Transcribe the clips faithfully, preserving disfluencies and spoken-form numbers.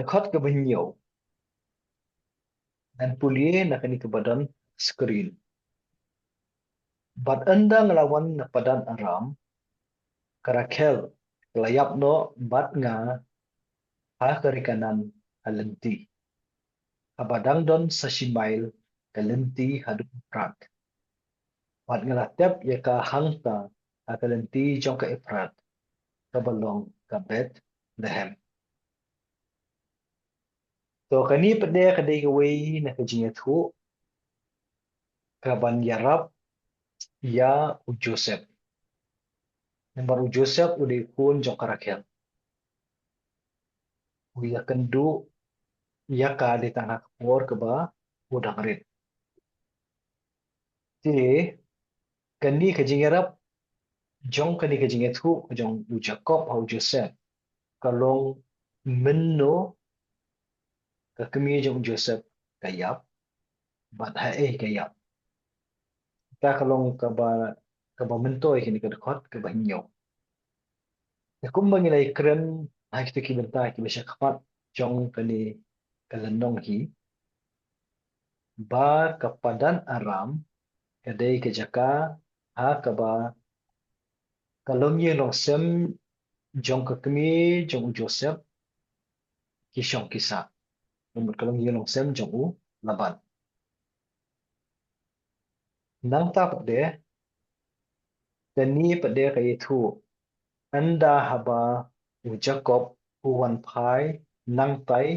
dkhot kaba hynñiew. Ngan pule na kane kaba don screen. Bad ynda nga la wan na Padan Aram, ka Rakhel ka la ïap noh bad nga ha ka ri Kanaan ha lynti, haba dang don sa shi mail ka lynti haduh Ephrat. Bad nga la tep ïa ka hangta ha ka lynti jong ka Ephrat, kaba long ka Bethlehem. To, kane pat de ka dei kawei na ka jingïathuh kaban ïarap ïa u Joseph. Namar u Joseph u dei u khun jong ka Rakhel. U ïakynduh ïa ka dei tang ha ka por kaba u dang rit. Te kane ka jingïarap jong kane ka jingïathuh jong u Jakob ha u Joseph ka long mynno ka kmie jong u Joseph ka ïap, bad haei ka ïap. Kata ka long kaba, kaba myntoi kane ka dkhot kaba hynñiew. Te kumba ngi la ïakren ha kito ki bynta kiba sha khmat jong kane ka lynnong hi, ba ka Padan Aram ka dei ka jaka ha kaba ka longïing longsem jong ka kmie jong u Joseph ki shong ki sah. Namar ka longïing longsem jong u Laban. Nangta pat de, kane pat de ka ïathuh, ynda haba u Jakob u wan phai nangtai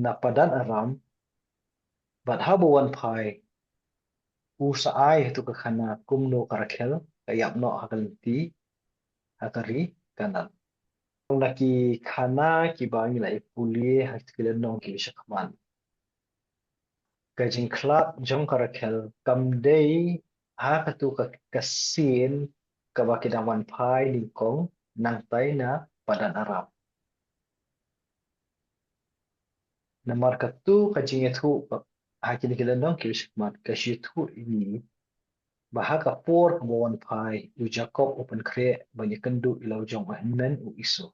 na Padan Aram, bad haba u wan phai u sa ai ha tu ka khana kumno ka Rakhel ka ïap noh ha ka lynti ha ka ri Kanaan. Na ki khana kiba ngi la ïa pule ha kito ki lynnong kiba sha khmat, ka jingkhlad jong ka Rakhel kam dei ha katu ka, ka sien kaba ki dang wan phai nyngkong nangtai na Padan Aram. Namar katu ka jingïathuh ha kine ki lynnong kiba sha khmat ka shu ïathuh ïa ngi ba ha ka por kaba wan phai u Jakob u pynkhreh ban ïakynduh ïa la u jong u hynmen u Esau.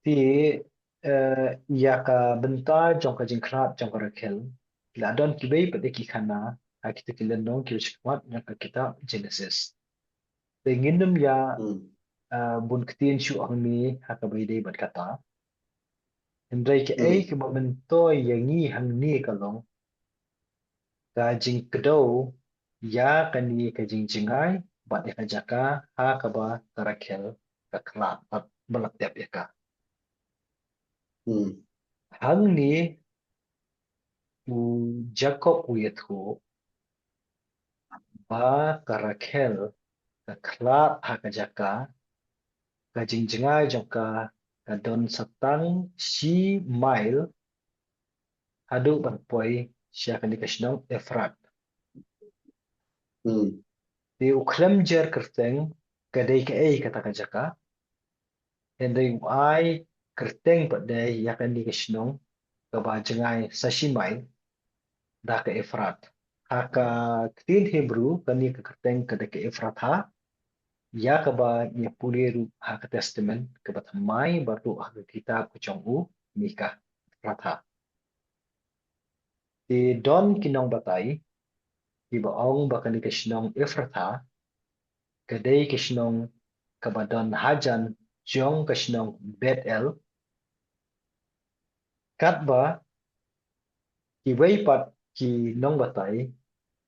Te, eh, ïa ka bynta jong ka jingkhlad jong ka Rakhel, la don kiwei pat de ki khana ha kito ki lynnong kiba sha khmat jong ka kitab Genesis. Te ngin ym ïa, hmm, eh, bun ktien shuh hangne ha kaba ïadei bad kata. Hynrei kaei, hmm, kaba myntoi ïa ngi hangne ka long ka jingkdew ïa kane ka jingjngai bad ïa ka jaka ha kaba ka Rakhel ka khlad bad ba la tep ïa ka. Hmm. Hangne u Jakob u ïathuh ba ka Rakhel ka khlad ha ka jaka, ka jingjngai jong ka ka don sa tang shi mail haduh ban poi sha kane ka shnong Efrat. Hmm. Te u khlem jer kyrteng ka dei kaei kata ka jaka. Hynrei u ai kyrteng pat de ïa kane ka shnong kaba jngai sa shi mail da ka Efrat. Ha ka ktien Hebru kane ka kyrteng ka dei ka Efratha. Ïa kaba ngi pule ruh ha ka Testament kaba thymmai bad ruh ha ka kitab ka jong u Mika, Efratha. Te don ki nongbatai kiba ong ba kane ka shnong Efratha ka dei ka shnong kaba don hajan jong ka shnong Bethel. Katba kiwei pat ki nongbatai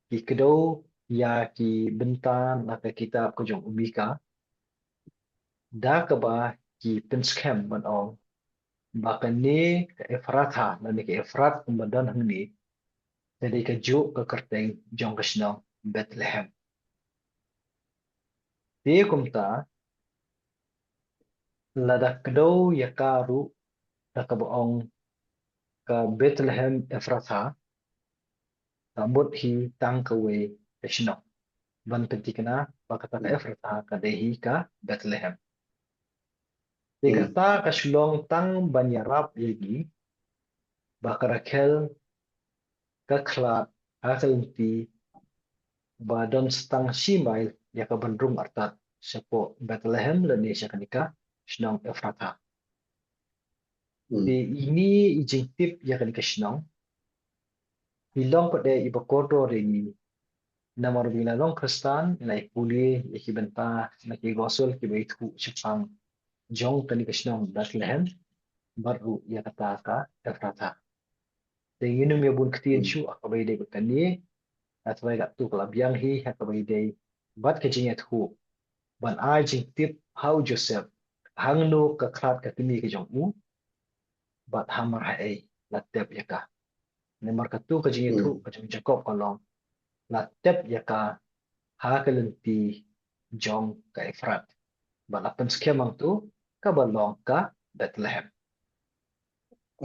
ki kdew ïa ki bynta na ka kitab ka jong u Mika da kaba ki pynskhem ban ong ba kane ka Efratha lane ka Efrat kumba don hangne ka dei kajuh ka kyrteng jong ka shnong Bethlehem. Te kumta lada kdew ïa ka ruh da kaba ong ka Bethlehem Efratha, ka mut hi tang kawei ka shnong ban pynthikna ba kata ka Efratha ka dei hi ka Bethlehem. Te kata ka shu long tang ban ïarap ïa ngi ba ka Rakhel ka khlad ha ka lynti ba don sa tang shi mail ïa ka ban rung artat shapoh Bethlehem lane sha kane ka shnong Ephratha. Hmm. Te ine i jingtip ïa kane ka shnong i long pat de iba kordor ïa ngi. Namar ba ngi la long Khristan, ngi la ïa pule ïa ki bynta na ki gospel kiba ïathuh shaphang jong kane ka shnong Bethlehem bad ruh ïa kata ka Ephratha. Te ngin ym ïa bun ktien shuh ha kaba ïadei bad kane, hynrei katto ka la biang hi ha kaba ïadei bad ka jingïathuh ban ai jingtip ha u Joseph hangno ka khlad ka kmie ka jong u bad hamar haei la tep ïa ka. Namar katto ka jingïathuh ka jong u Jakob ka long la tep ïa ka ha ka lynti jong ka Ephrat bad la pynskhem hangto kaba long ka Bethlehem.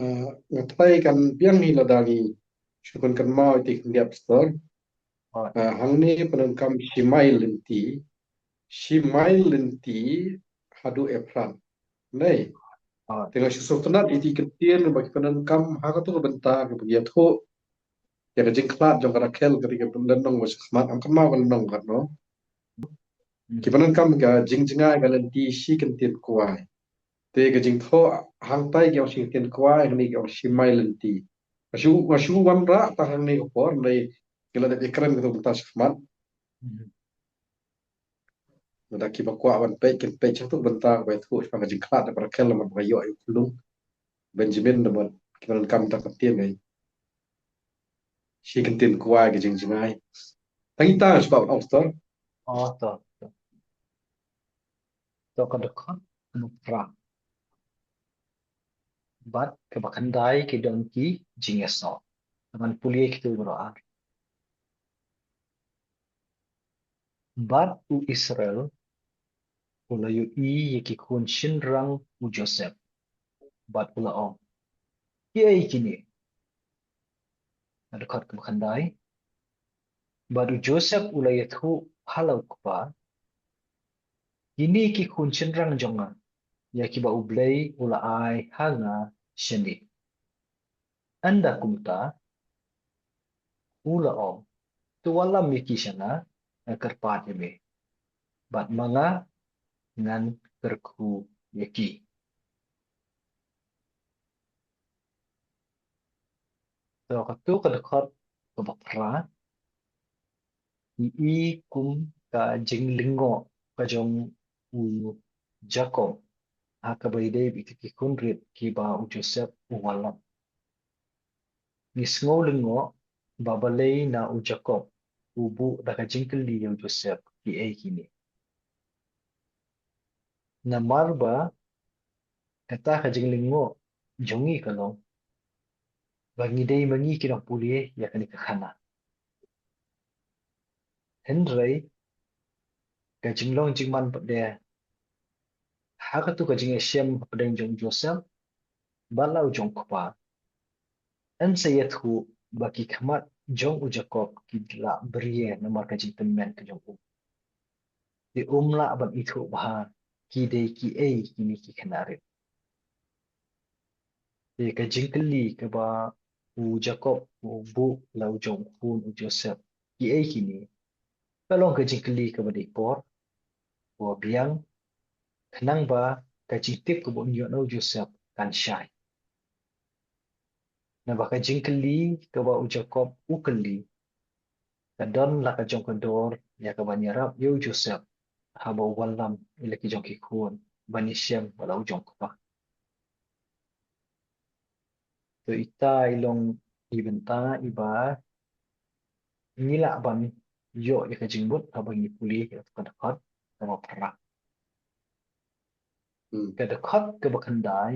Ah, nga tharai kan biang hi lada ngi shu pynkynmaw ïa ki khyndiat, pastor. Ah, hangne pyndonkam shi mail lynti, shi mail lynti haduh Ephrat. Nai. Te nga shu sngewtynnat ïa ki ktien ba ki pyndonkam ha kato ka bynta kaba ïathuh ïa ka jingkhlad jong ka Rakhel, ka dei ka lynnong ba shakhmat, ngam kynmaw ka lynnong katno. Ki pyndonkam ka jingjngai ka lynti shi kyntien kwai. Te ka jingthoh hangtai ki ong shi kyntien kwai, hangne ki ong shi mail lynti. Nga shu, nga shu wanrah tang hangne ka por, nai ngi la dep ïakren kato ka bynta shakhmat. Lada kiba kwah ban peit kin peit shato ka bynta kaba ïathuh shaphang ka jingkhlad jong ka Rakhel namar ba ka ïoh ïa u khyllung Benjamin namar ki pyndonkam tang ka ktien ngai. Shi kyntien kwai ka jingjngai. Tang ita shu ba ong, pastor. Oh, to, to. To ka dkhot kaba phra bad kaba khyndai ki don ki jingïasoh. Ngan pule kito baroh ar. Bad u Israel u la ïohi ïa ki khun shynrang u Joseph bad u la ong, kiei kine? Dkhot kaba khyndai. Bad u Joseph u la ïathuh ha la u kpa, kine ki khun shynrang jong nga, ïa kiba U Blei u la ai ha nga shane. Ynda kumta u la ong, to wallam ïa ki sha nga, nga kyrpad ïa me, bad ma nga ngan kyrkhu ïa ki. To kato ka dkhot kaba phra i i kum ka jinglyngngoh ka jong u Jakob ha kaba ïadei bad kita ki khun rit kiba u Joseph u wallam. Ngi sngew lyngngoh ba balei na u Jakob u buh da ka jingkylli ïa u Joseph, kiei kine. Namar ba kata ka jinglyngngoh jong ngi ka long ba ngi dei ma ngi ki nongpule ïa kane ka khana. Hynrei ka jinglong jingman pat de ha kato ka jingïashem hapdeng jong u Joseph bad la u jong u kpa, yn sa ïathuh ba ki khmat jong u Jakob ki la briew namar ka jingtymmen ka jong u. Te um lah ban ithuh bha ki dei kiei kine ki khynnah rit. Te ka jingkylli kaba u Jakob u buh la u jong u khun u Joseph, kiei kine, ka long ka jingkylli kaba dei por, kaba biang, khnang ba ka jingtip kaba un ïoh na u Joseph kan shai. Naba ka jingkylli kaba u Jakob u kylli ka don la ka jong ka dor ïa kaban ïarap ïa u Joseph haba u wallam ïa la ki jong ki khun ban ïashem bad la u jong u kpa. To ita i long i bynta iba ngi lah ban ïoh ïa ka jingmut haba ngi pule ïa ka dkhot kaba phra. Hmm. Ka dkhot kaba khyndai.